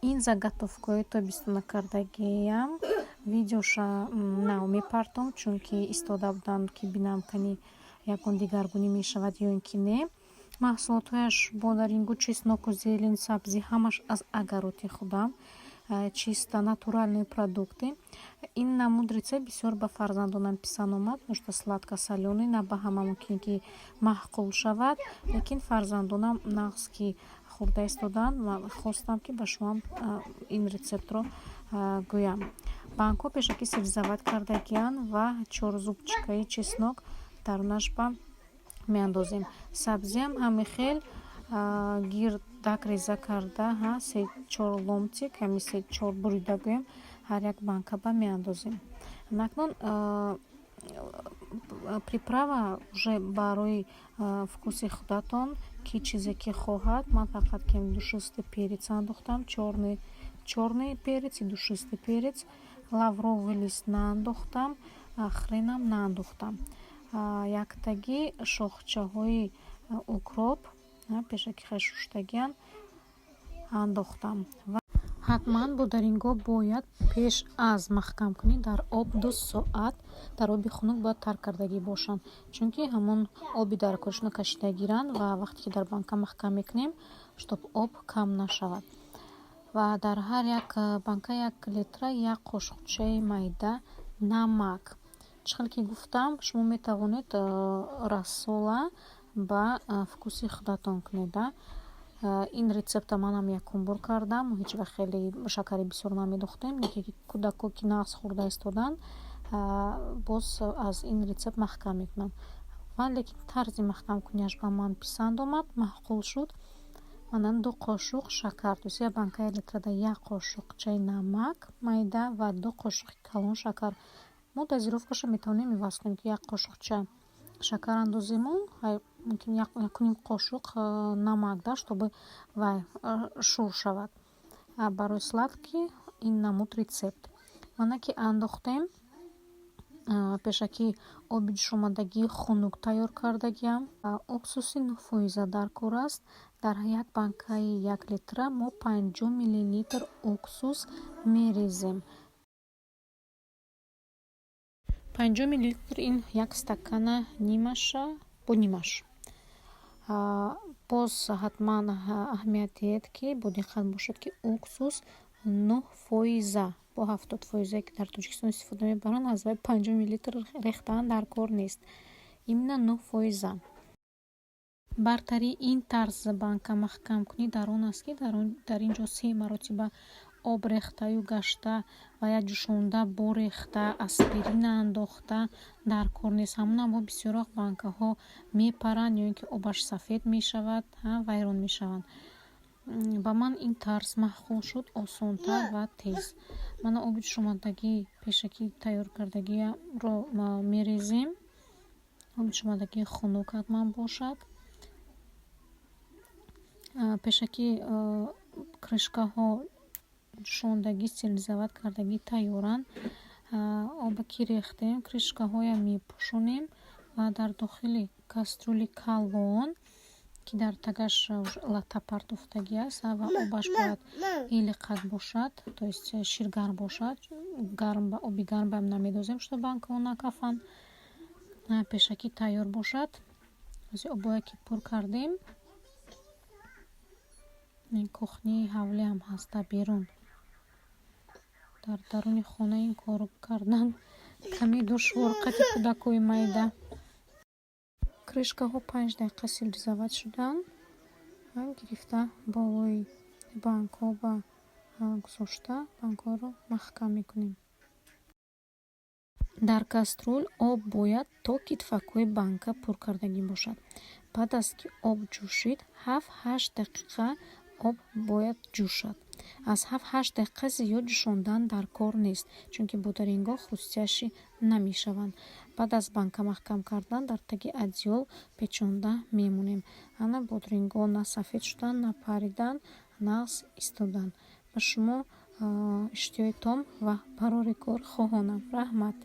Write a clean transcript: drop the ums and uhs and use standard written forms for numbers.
Ин заготовкаҳои тобистона кардагиам. Видеоша нав мепартом, чунки истода будам, ки бинам, кани ягон дигаргунӣ мешавад ё ин ки не. Маҳсулотҳояш бодарингу, чесноку, зелень, сабзӣ, ҳамаш аз огороди худам, чисто натуральные продукты. Ин намуд рецепт бисёр ба фарзандонам писанд омад, потому что сладко-солёный на ба ҳама мумкин ки маъқул шавад, лекин фарзандонам нағз ки хӯрда истоданд ва хостам, ки ба шумоам ин рецептро гӯям. Банкҳо пешакӣ стерилизовать кардагианд ва чор зубчикаи чеснок дарунаш ба меандозем. Сабзиам ҳамин хел гирдак реза карда, се чор ломтик, ҳамин се чор бурида гӯем, ҳар як банка ба меандозем. Акнун приправа уже барои вкуси худатон, ки чизе ки хоҳад. Ман фақат ками душистый перец андохтам, чёрный перец и душистый перец, лавровый лист наандохтам, хренам наандохтам. Яктагӣ шохчаҳои укроп, пешакӣ хел шуштагианд, андохтам. Ва ҳатман бодарингҳо бояд пеш аз маҳкамкунӣ дар об 2 соат дар оби хунук бояд тар кардагӣ бошанд, чунки ҳамон оби даркоришонро кашида гиранд ва вақте ки дар банка маҳкам мекунем, чтоб об кам нашавад. Ва дар ҳар як банка 1 литра як қошуқчаи майда намак. Чӣ хел ки гуфтам, шумо метавонед рассола ба вкуси худатон кунед. Ин рецепта манам якум бор кардам. Ҳеҷ вақт хеле шакари бисёр намедохтем, лекин кӯдако ки нағз хӯрда истоданд, боз аз ин рецепт маҳкам мекунанд. Ва лекин тарзи маҳкамкунияш ба ман писанд омад, маъқул шуд. Манан 2 қошуқ шакар, то есть як банкаи литрада як қошуқчаи намак майда ва 2 қошуқи калон шакар. Мо дозировкаша метавонем иваз кунем, ки як қошуқча шакар андозему, мумкин якуним қошуқ намак да, чтобы вай шур шавад. Барои сладкий ин намуд рецепт. Мана ки андохтем, пешакӣ оби ҷӯшомадагии хунук тайёр кардагиам. Уксуси 9 фоиза дар кор аст. Дар як банкаи 1 литра мо 50 миллилитр уксус мерезем. 50 миллилитр ин як стакана нимаша бо нимаш. Боз ҳатман аҳамият диҳед, ки бодиққат бошед, ки уксус 9 фоиза, бо 70 фоизае, ки дар Тоҷикистон истифода мебаранд, аз вай 50 миллилитр рехтан дар кор нест, именно 9 фоиза. Бартарии ин тарз банка маҳкамкунӣ дар он аст, ки дар ин ҷо се маротиба об рехтаю гашта ва як ҷӯшонда борехта, аспирина андохта дар кор нест. Ҳамонам бо бисёр вақт банкаҳо мепаранд ё ин ки обаш сафед мешавад, вайрон мешаванд. Ба ман ин тарз маъқул шуд, осонтар ва тез. Мана оби ҷӯшомадагии пешакӣ тайёр кардагиро мерезем. Оби ҷӯшомадагии хунук ҳатман бошад. Пешакӣ крышкаҳо ҷӯшондагӣ, стерилизовать кардагӣ тайёранд. Оба ки рехтем, крышкаҳоям мепӯшонем ва дар дохили кастрюли калон, ки дар тагаш латта партофтагӣ аст ва обаш бояд илиқак бошад, то есть ширгарм бошад. Гарм, оби гарм баам намедозем, чтоб банкаҳо накафанд. Пешакӣ тайёр бошад. Обое ки пур кардем, кухнии ҳавлиам ҳаст дар берун. Дар даруни хона ин корро кардан каме душвор қати кӯдакҳои майда. Крышкаҳо 5 дақиқа стерилизовать шуданд. Гирифта, болои банкҳо ба гузошта, банкҳоро маҳкам мекунем. Дар кастрюл об бояд то китфакҳои банка пур кардагӣ бошад. Баъд аз ки об ҷӯшид, 7-8 дақиқа об бояд ҷӯшад. Аз 7-8 дақиқа зиёд ҷӯшондан дар кор нест, чунки бодарингҳо хрустящий намешаванд. Баъд аз банка маҳкам кардан дар таги одеял печонда мемонем. Ана бодирингҳо на сафед шуданд, на париданд, нағз истоданд. Ба шумо иштиҳои том ва барори кор хоҳонам. Раҳмат.